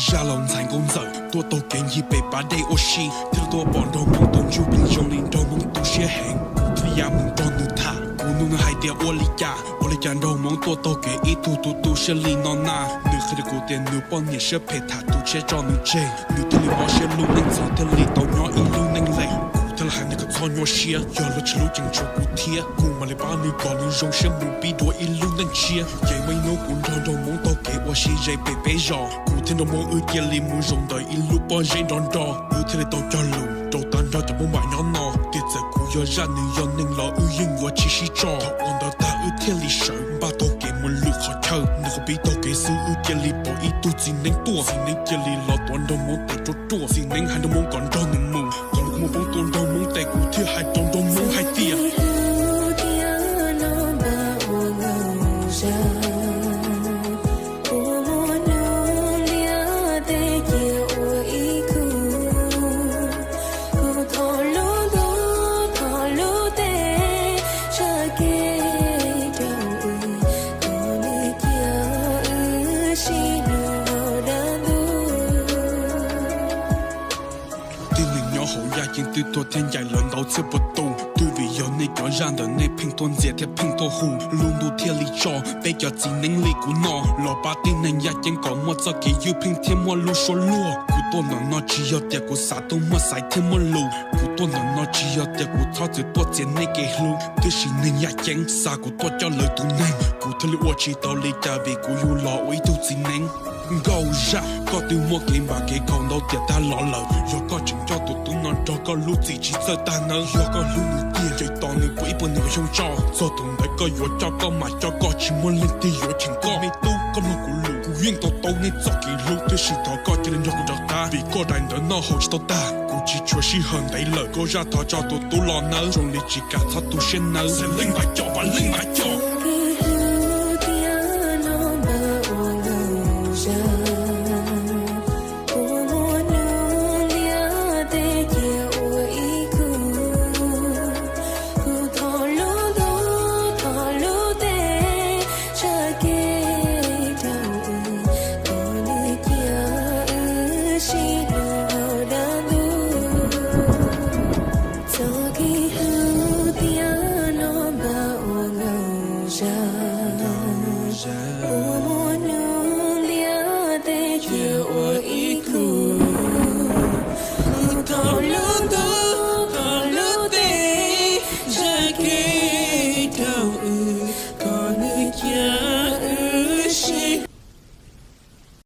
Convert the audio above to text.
Zaj laus ntxhais nkauj ntxawm tuaj taug kev ncig pem pas dej ua si, thiaj li tuaj pom nraug hmoob tus ntsuj plig zoo li nraug hmoob tu siab heev. Kuv thiaj li ya mus nrog nws tham, kuv nug nws hais tias ua li cas ua li cas nraug hmoob tuaj taug kev ib tug tu tu siab li no na. Nws qhia rau kuv tias nws poj niam siab phem tham tus tshiab tso nws tseg, nws thiaj li mob siab lub neej ntxhov thiaj li tau nyob ib lub neej lem. Kuv thiaj li hais nws kom txhob nyuaj siab, yog lawv tsis hlub tseem tshuav kuv thiab, kuv mam li pab nws kom nws zoo siab mus pib dua ib lub neej tshiab. Ces muaj ib hnub kuv nrog nraug hmoob taug kev ua si ze pem peb zos, kuv thiab nraug hmoob wb cia li mus zaum ntawm ib lub pob zeb nrov nro, wb thiaj li tau cog lus rau tag nrho cov hmoob npam nyob no tias txawm kuv yog zaj nws yog neeg los wb yeej yuav tsis sib tso. Thaum uas ntawd tag wb thiaj li sawv npaj taug kev mus lwm qhov chaw. Nws qhov pib taug kev xwb wb cia li pom ib tug txiv neeb tuaj, txiv neeb cia li los tuav nraug hmoob tes ruaj ruaj, txiv neeb hais nraug hmoob kom nrog nws mus, kom nws kuj mus poob tuav nraug hmoob tes. Kuv thiaj hais rau nraug hmoob hais tias Tib neeg nyob hauv yaj ceeb twb tuag thiab ncaim lawv ntau txhiab puas tus. Twb vim yog nej cov zaj ntawd nej pheej tuaj ntxias thiab pheej tuaj hu, lub ntuj thiaj li tso peb cov txiv neeb li kuv no los pab tib neeg yaj ceeb kom muaj txoj kev ywj pheej thiab muaj lub suab luag. Kuv tuaj ntawm no tsis yog tias kuv xav tuaj muaj xaiv thiab muaj lus, kuv tuaj ntawm no tsis yog tias kuv txhob txwm tuaj txiav nej kev hlub, tiam sis neeg yaj ceeb xa kuv tuaj coj lawv tus neeg, kuv thiaj li ua tsis tau li cas vim kuv yug los ua ib tug txiv neeb. Nkauj Zaj, koj twb muaj kev npam kev khaum ntau tiam tag los lawm, yog koj tseem coj tus tub no nrog koj lub txim tsis txawj tag nawb. Yog koj hlub nws tiag ces tos nws puv ib puas nws xyoo tso, txog thaum ntawd koj yuav coj koj mam coj, koj tsis muaj leej twg yuav cheem koj. Me tub, koj mloog kuv lus, kuv yeej to taub nej txoj kev hlub, tiam sis thov koj cia li nrog kuv rov qab, vim koj daim ntawv noj haus tsis tau tag. Kuv tsis tshuav sij hawm ntev lawm, Nkauj Zaj thov tso tus tub los nawb, zoo li tsis kam txhob tu siab nawb. Leej npam coj, leej npam coj. Txoj kev hlub tiag no npam ua Nkauj Zaj, ua muaj hnub ntiaj teb cia ua ib